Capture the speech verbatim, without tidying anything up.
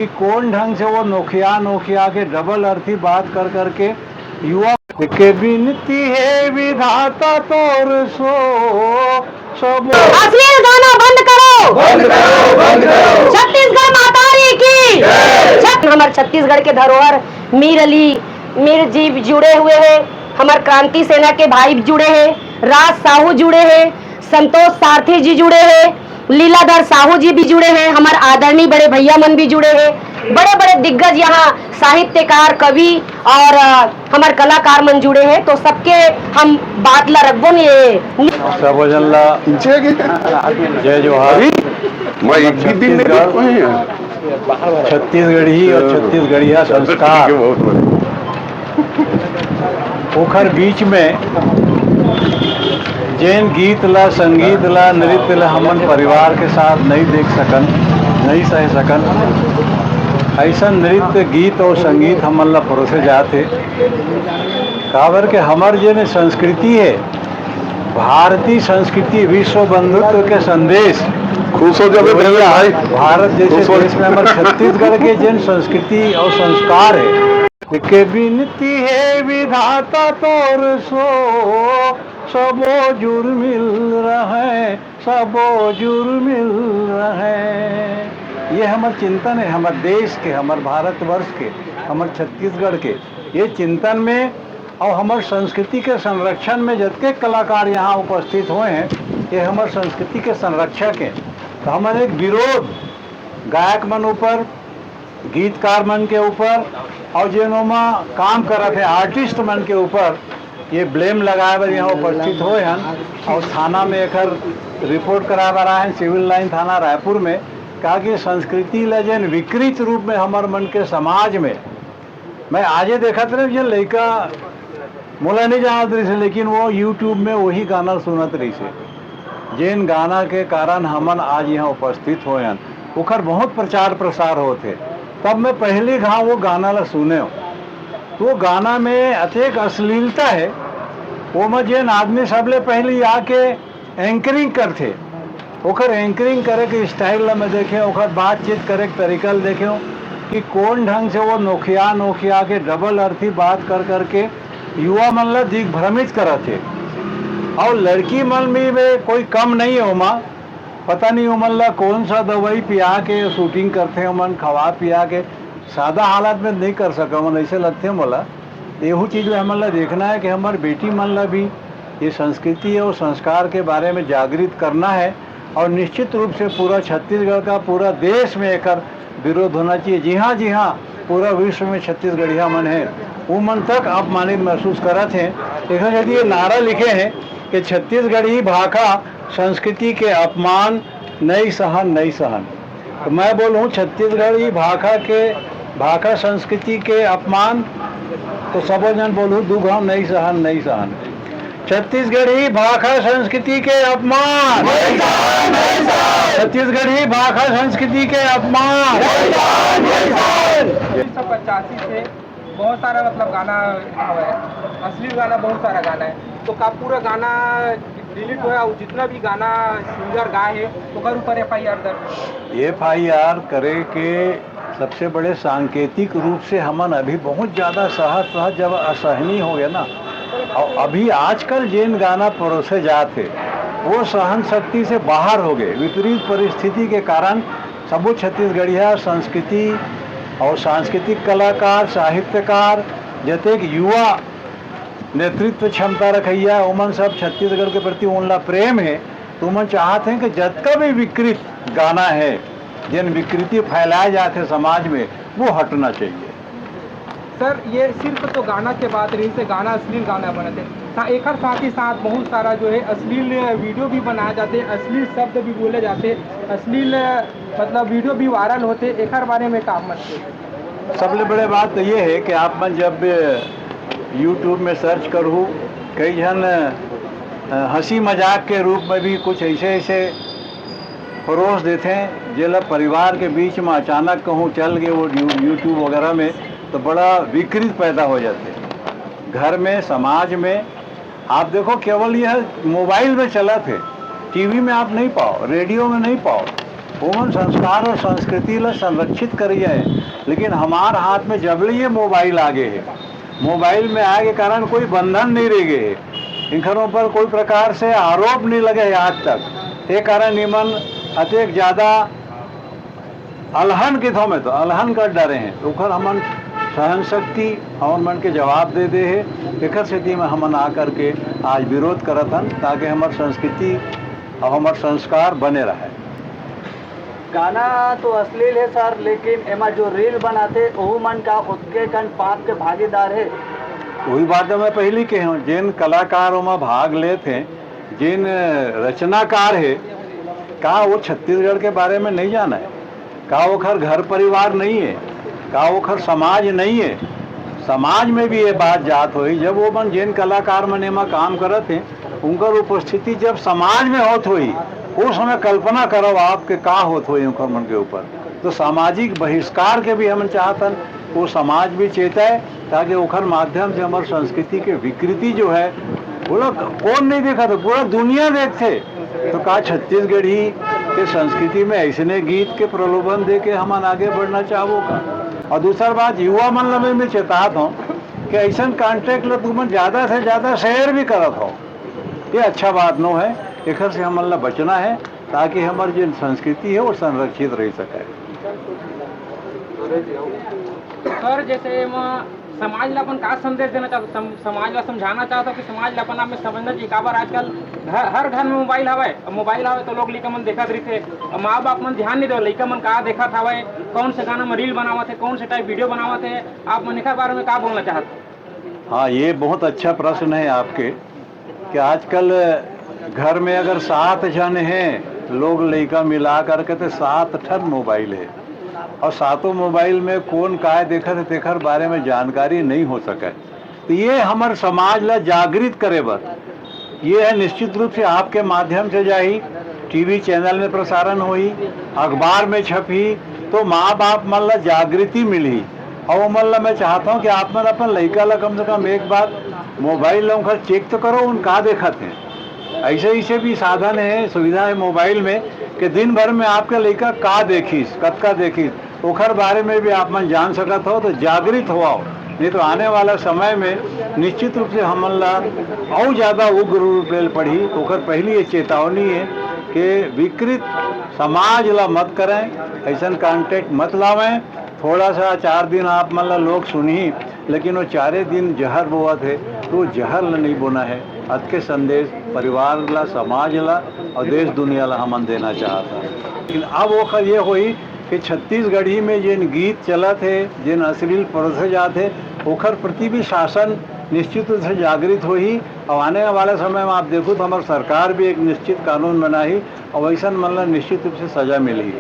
कि कोन ढंग से वो नोखिया नोखिया के डबल अर्थी बात कर करके युवा के बिनती हे विधाता तोर सो सब। अश्लील गाना बंद करो। बंद करो, बंद करो। छत्तीसगढ़ महतारी की जय। छत-, हमर छत्तीसगढ़ के धरोहर मीर अली मीर जी जुड़े हुए हैं, हमर क्रांति सेना के भाई जुड़े हैं, राज साहू जुड़े हैं, संतोष सारथी जी जुड़े हैं, लीलाधर साहू जी भी जुड़े हैं, हमर आदरणीय बड़े भैया मन भी जुड़े हैं, बड़े बड़े दिग्गज यहाँ साहित्यकार, कवि और, अ, हमर कलाकार मन जुड़े हैं, तो सबके हम बात ला रखबो ने। सबो झन ला जय जोहार। मैं एक भी दिन नहीं छत्तीसगढ़, छत्तीसगढ़ी और छत्तीसगढ़िया संस्कार। ओखर बीच में जेन गीत ला, संगीत ला, नृत्य ला हमन परिवार के साथ नहीं देख सकन, नहीं सह सकन, ऐसा नृत्य, गीत और संगीत हमन ला परोसे जात हे। काबर के हमर जेन संस्कृति हे, भारतीय संस्कृति, विश्व बंधुत्व के संदेश, खुश हो जाबे भैया। भारत जैसे खुश हो। देश में हमर छत्तीसगढ़ के जेन संस्कृति और संस्कार हे, के बिनती हे विधाता तोर सो, सबो जुर्मिल रहय, सबो जुर्मिल रहय। ये हमर चिंतन हे, हमर देश के, हमर भारतवर्ष के, हमर छत्तीसगढ़ के। ये चिंतन में और हमर संस्कृति के संरक्षण में जतके कलाकार यहाँ उपस्थित होए हे, ये हमर संस्कृति के संरक्षक हे। तो हमर एक विरोध गायक मन ऊपर, गीतकार मन के ऊपर और जेन ओमा काम करत हे artist मन के ऊपर ये blame लगाए बर यहाँ उपस्थित होए हन और थाना में एकर report कराए बर आए हन, civil line थाना रायपुर में। कहा कि संस्कृति ला जेन विकृत रूप में हमर मन के समाज में, मैं आजे देखत रहे, जेन लइका मोला नहीं जानत रहिस हे, लेकिन वो YouTube में वही गाना सुनत रहिस हे। जेन गाना के कारण हमन आज यहाँ उपस्थित होए हन, ओखर बहुत प्रचार प्रसार होत हे। तब मैं पहली घाव वो गाना ला सुने हूँ, तो वो गाना में अतेक अश्लीलता हे, वो में जेन आदमी सबले पहली आके anchoring करथे, ओकर anchoring करे के style ला मैं देखे, ओकर बातचीत करे के तरीका ला देखे कि कोन ढंग से वो नोखिया नोखिया के डबल अर्थी बात कर करके युवा मन ला दिग्भ्रमित करत हे। और लड़की मन भी वे कोई कम नहीं हे ओमा, पता नहीं ओमन ला कौन सा दवाई पिया के shooting करथे, ओमन खवा पिया के, सादा हालत में नहीं कर सके ओमन, ऐसे लगथे मोला। एहू चीज में हमन ला देखना है कि हमर बेटी मन ला भी ये संस्कृति और संस्कार के बारे में जागृत करना है और निश्चित रूप से पूरा छत्तीसगढ़ का, पूरा देश में एकर विरोध होना चाहिए। जिहाँ जिहाँ पूरा विश्व में छत्तीसगढ़िया मन हैं, वो मन तक अपमानित महसूस करत हैं। एकर सेती ये नारा लिखे हैं कि छत्तीसगढ़ी भाखा संस्कृति के अपमान नई सहन, नई सहन। तो मैं बोलूँ छत्तीसगढ़ी भाखा के, भाखा संस्कृति के अपमान, तो सबो जन बोलू दू घाव नई सहन, नई सहन। छत्तीसगढ़ी भाखा संस्कृति के अपमान। छत्तीसगढ़ी भाखा संस्कृति के अपमान। उन्नीस सौ पचासी से बहुत सारा मतलब गाना हवय, अश्लील गाना बहुत सारा गाना है, तो का पूरा गाना डिलीट होया और जितना भी गाना सिंगर गाए है ओकर ऊपर एफ आई आर दर्ज? एफ आई आर करे के सबसे बड़े सांकेतिक रूप से हमन अभी बहुत ज्यादा सहज सहज जब असहनीय हो गए ना, और अभी आजकल जेन गाना परोसे जात हे वो सहन शक्ति से बाहर हो गए। विपरीत परिस्थिति के कारण सबो छत्तीसगढ़िया संस्कृति और सांस्कृतिक कलाकार, साहित्यकार, जतेक युवा नेतृत्व क्षमता रखइया, ओमन सब छत्तीसगढ़ के प्रति उनला प्रेम हे, तो ओमन चाहत हैं कि जतका भी विकृत गाना है, जेन विकृति फैलाए जात हे समाज में, वो हटना चाहिए। सर, ये सिर्फ तो गाना के बात रही, से गाना अश्लील गाना बनत हे, सा-, एकर साथ ही साथ बहुत सारा जो है अश्लील वीडियो भी बनाए जाते, अश्लील शब्द भी बोले जाते, अश्लील मतलब वीडियो भी वायरल होते, एकर बारे में का मत? सबले बड़े बात तो ये है कि आप मन जब YouTube में सर्च करहू, कई झन, अ, हंसी मजाक के रूप में भी कुछ ऐसे ऐसे परोस देथे, जेला परिवार के बीच में अचानक कहूँ चल गए वो यू-, YouTube वगैरह में, तो बड़ा विकृत पैदा हो जाते। घर में, समाज में, आप देखो, केवल यह मोबाइल में चलत हे, टीवी में आप नहीं पाओ, रेडियो में नहीं पाओ। ओमन संस्कार और संस्कृति ला संरक्षित करिया है, लेकिन हमार हाथ में जब ले ये मोबाइल आ गए है, मोबाइल में आए के कारण कोई बंधन नहीं रह गए है। इनकरों पर कोई प्रकार से आरोप नहीं लगे है आज तक। ये कारण इमन अतेक ज्यादा अलहन के थो में तो अलहन कर डरे हैं, तो ओखर हमन सहन शक्ति हमन मन के जवाब दे दे है। एकर सेती में हमन आ करके आज विरोध करत हन, ताकि हमर संस्कृति और हमर संस्कार बने रहे। गाना तो अश्लील है सर, लेकिन एमा जो रील बनाथे, ओहू मन का ओतके कन पाप के भागीदार है। वही बात मैं पहली कहे हूँ, जिन कलाकार ओमा भाग लेत हैं, जिन रचनाकार है, का वो छत्तीसगढ़ के बारे में नहीं जाना है? का ओखर घर परिवार नहीं है? का ओखर समाज नहीं है? समाज में भी ये बात जात होही, जब वो मन, जिन कलाकार मन एमा काम करत हैं, उनकर उपस्थिति जब समाज में होत होही, उस समय कल्पना करव आप के का होत होही उनकर मन के ऊपर। तो सामाजिक बहिष्कार के भी हमन चाहत हन, वो समाज भी चेताए, ताकि ओखर माध्यम से हमर संस्कृति के विकृति जो है, पूरा कौन नहीं देखा था, पूरा दुनिया देखथे। तो का छत्तीसगढ़ी के संस्कृति में ऐसने गीत के प्रलोभन दे के हमन आगे बढ़ना चाहबो का? और दूसर बात, युवा मन ला मैं चेतात हूँ कि ऐसन कॉन्टेंट ला तुमन ज्यादा से ज्यादा शेयर भी करत हो, ये अच्छा बात नो है। एखर से हमन ला बचना है, ताकि हमर जो संस्कृति है वो संरक्षित रह सके। सर, जैसे एमा समाज ला अपन का संदेश देना चाहत हो? सम-, समाज ला समझाना चाहत हो कि समाज ला अपन आप में समझना चाहिए? काबर आजकल घर, हर घर में मोबाइल हवय, अब मोबाइल हवय तो लोग लइका मन देखत रहिथे, अब माँ बाप मन ध्यान नहीं देवत लइका मन का देखत हवय, कौन से गाना में रील बनावत है, कौन से टाइप वीडियो बनावत है, आप मन एकर बारे में का बोलना चाहत हो? हाँ, ये बहुत अच्छा प्रश्न है आपके कि आजकल घर में अगर सात जन हैं लोग, लइका मिला करके, तो सात ठन मोबाइल है और सातों मोबाइल में कौन काय देखत है, तेखर बारे में जानकारी नहीं हो सके। तो ये हमर समाज ला जागृत करे बर, ये है निश्चित रूप से आपके माध्यम से जाही, टीवी चैनल में प्रसारण होही, अखबार में छपही, तो माँ बाप मन ला जागृति मिलही। और मन ला मैं चाहता हूँ कि आप मन अपन लइका ला कम से कम एक बार मोबाइल ला उनका चेक तो करो, उन का देखत हैं। ऐसे ऐसे भी साधन है, सुविधा है मोबाइल में कि दिन भर में आपके लइका का देखिस, कतका देखिस, ओखर बारे में भी आप मन जान सकत हो। तो जागृत होवाओ, नहीं तो आने वाला समय में निश्चित रूप से हमन ला अउ ज्यादा उग्र रूप ले पड़ही। ओखर पहली ये चेतावनी है कि विकृत समाज ला मत करें, ऐसन कॉन्टेंट मत लावें। थोड़ा सा चार दिन आप मन ला लोग सुनही, लेकिन वो चारे दिन जहर बोवत है, तो वो जहर ला नहीं बोना है। अतके संदेश परिवार ला, समाज ला और देश दुनिया ला हमन देना चाहत हन। लेकिन अब ओखर ये होही कि छत्तीसगढ़ी में जेन गीत चलत हे, जेन अश्लील परोसे जात हे, ओखर प्रति भी शासन निश्चित रूप से जागृत होही और आने वाला समय में आप देखो तो हमार सरकार भी एक निश्चित कानून बनाही और वैसन मन ला निश्चित रूप से सजा मिलही।